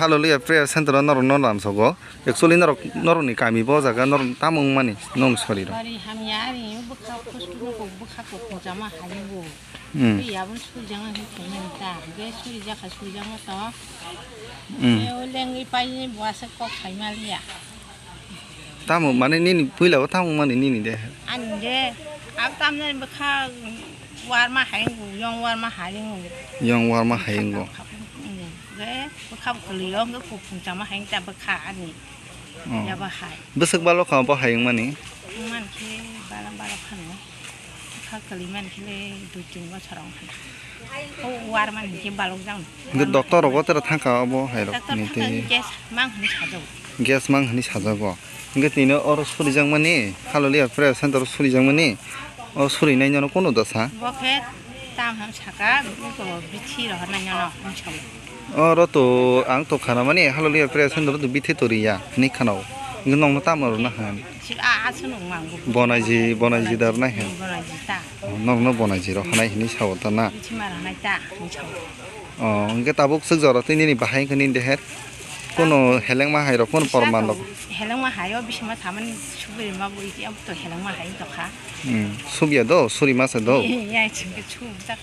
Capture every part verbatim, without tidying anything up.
Hallelujah Prayer Center o norok no lamsogo. Actually norok, norok ni kami bo jaga norok tamo wng mani nong sori rok. Bari hamya ari bwkha kustu no kok bwkha kok jama halingo. Hmm. Twi aboni suri jama hin khaimani ta. Ge suri jakha suri jama to. Hmm. Ge o lengwi paini bo asa kok khaimaliya. Tamo mane nini puila o tamo mani nini de. Ani de. Ab tamne bwkha warma haingo, yong warma haingo. Yong warma haingo. Ge bwkha bwkha liyo ge kok jama hain ta bwkha ani. Oh. Yaba hai. Bwswk balo kha bo hai wngmani? Wngmani khe balang balang phano. Kha kwlwi mani khe le dui tin bochor wng kha. O war mani khe balok jang. Hwnkhe doctor rogo tera thangkha obo hai rok ni twi. Gas mang hwnwi sajago. Gas mang hwnwi sajago. Hwnkhe tini oro surijakmani, Hallelujah Prayer Center o surijakmani. O surinai nono kono dosa? Bo khe tam ham saka, bo bithi rohornai nono hwnwi sago. Oro to ang to khana mani Hallelujah Prayer Center to bithi to riya hwnwi khana o. Hwnkhe nokno tamo rwna han? Sir a aswk nung mang bo. Bonaiji, bonaiji da rwnai han? Bonaiji ta. Oh, nokno bonaiji rok hanai hwnwi sao ta na? Bithi ma rwnai ta hwnwi sao. Oh, hwnkhe tabuk swk jora twi nini bahai wngkha nini deher? Kono helengma hai rok, kono porman rok? Helengma hai o bisingma thamani subui ma bo iti abo to helengma hai wng tokha. Hmm, subya do, suri masa do? Ya, chwngkhe subjak.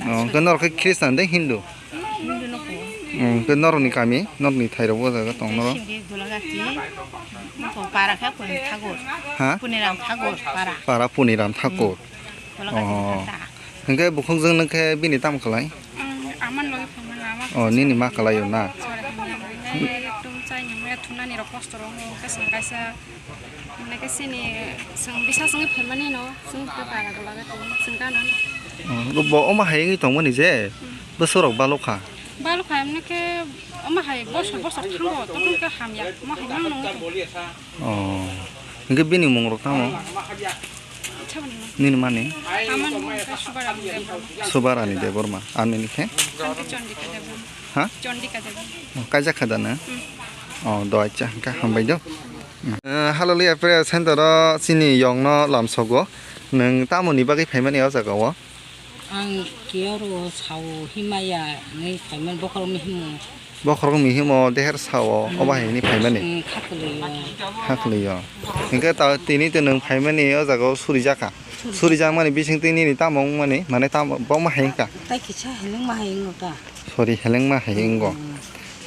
Oh, hwnkhe norok khe Christian de Hindu? Hindu no ko. Hmm, hwnkhe norokni kami, norokni thairok bo jaga tong norok? Singkhe Golagati, ko para khe Puni Thakur. Ha? Puniram Thakur para. Para Puniram Thakur. Golagati. Oh. Khe ta. Hwnkhe bukhukjwk nwng khe bini tamo khlai? Hmm, aman logi phama lama. Oh, nini ma khlai o na? Sore hamya nai, ekdom chai ni maya thunani rok kosto rok, khe song kaisa. Nake sini song bisa song phaimani no, song phe para gola ga song kana. Oh, bo oma hai wngwi tongmani je, hmm, bwswk rok balokha? Balokha, nake oma hai bosor bosor thango, tongkhe hamya, oma hai mang nung. Oh, hwnkhe bini mung rok tamo? Chabani no. Nini mani? Amani mung khe Subarani Debbarma. Subarani Debbarma, ani ni khe? Ang khe Chandika Debbarma. Ha? Chandika Debbarma. Oh, kaijak kha da na? Hmm. Oh, do acha, hwnkhe hambai do. Eh, Hallelujah Prayer Center o chini yong no lamsogo. Nwng tamo ni bagwi phaimani o jaga o? Ang kiyoro sao himaya hwnwi phaimani bokhorok mihimo. Bokhorok mihimo deher sao, hmm, obo hai hwnwi phaimani? Hmm, khaklwi o. Khaklwi o. Hwnkhe ta tini to nwng phaimani o jaga o surijakha. Surijakmani bising twi nini tamo wngmani, mane tamo bo ma hai wngkha? Tai kisa helengma hai wngno ta. Sorry, helengma hai wngkha. Hmm.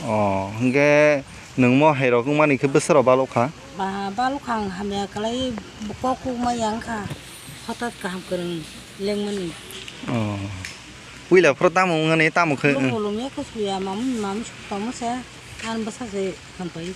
Oh, hwnkhe nwng mo hai rok wngmani khe bwswk rok balokha? Ba, balokha ang hamya kwlai, kok kukma yang kha, hotat kaham kwrwng lengmani. Oh. Puila phuru tamo wngmani, tamo khe, luku lumya khe suya, mamung mamung suk tongma se, ang bwsa se hampai.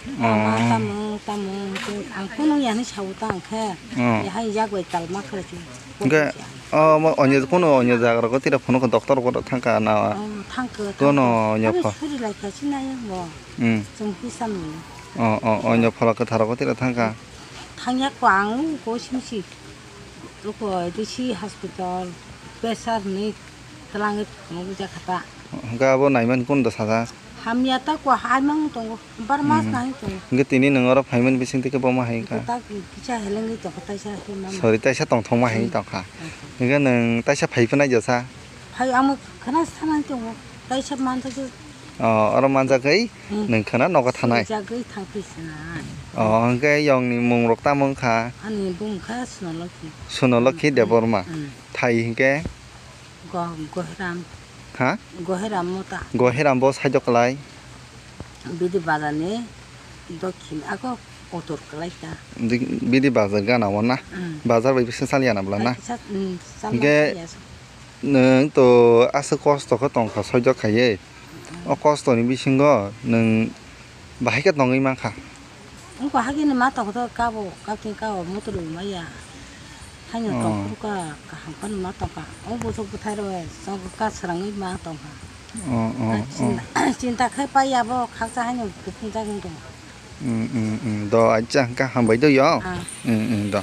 Oh. Tamo, tamo, tamo, ang kunu yani sabu ta ang khe. Oh. Yahai jak bai tal ma khe chu. Hwnkhe, oh, mo onyo, kunu onyo jaga rogo tira phunukha doctor rogo thangkha na? Oh, thangkha, kono thangkha. Onyo pho. Suri lai kha sinai bo. Hmm. Chwng kisa mano. Oh, oh, oh, onyo phola kwthar rogo tira thangkha. Thangya ko ang ko simsi. Ko D C hospital, pressure ni twlangwi phunukjak kha ta. Hwnkhe abo naiman kunu da sajak? Hamya ta ko hai mang tongo, bar mas Hmm. nai tongo. Hingke tini nwng oro phaimani bising tike bo ma hai Iko ka? Ta kisa helengwi tongkha, taisa hai mang. Sorry, taisa tongthok ma hai Hmm. tongkha. Okay. Hingke nwng taisa phai phai nai jasa? Hai amo khana sanai tongo, taisa manjak. O, oro manjak hai Hmm. nwng khana nogo thanai. Jagwi thang phi sanai. O, hingke yong ni mung rok tamo wngkha? Ani bung kha Sunalokhi. Sunalokhi Hmm. Debbarma. Hmm. Thai hingke? Go-, Gohiram. Ha? Gohiram mota. Gohiram bo saijo kwlai. Bidi bazar ni dokhin ako utor kwlai ta. Di-, bidi bazar gana o na? Mm. Bazar bai bising sal yana bwla na? Ai, sa-, mm, sal Hingke ya. Nwng to aswk kosto khe tongkha saijo khaiwi. Mm. O kosto ni bisingo nwng bahai khe tongwi mankha. Wngkha hagini ma tongkha to kabo, kakni kabo motor rwi maya. Haino Oh. tongphuru ka kaham phano ma tongkha. O bwswk bwthai rwi chwng ka swrangwi ma tongkha. Oh, oh, Ka chinta, oh. Chinta khai pai ya bo khaksa haino kuphungjak wng tongkha. Mm, mm, mm. Do acha hwnkha hambai do yo. Ah. Mm, mm, do.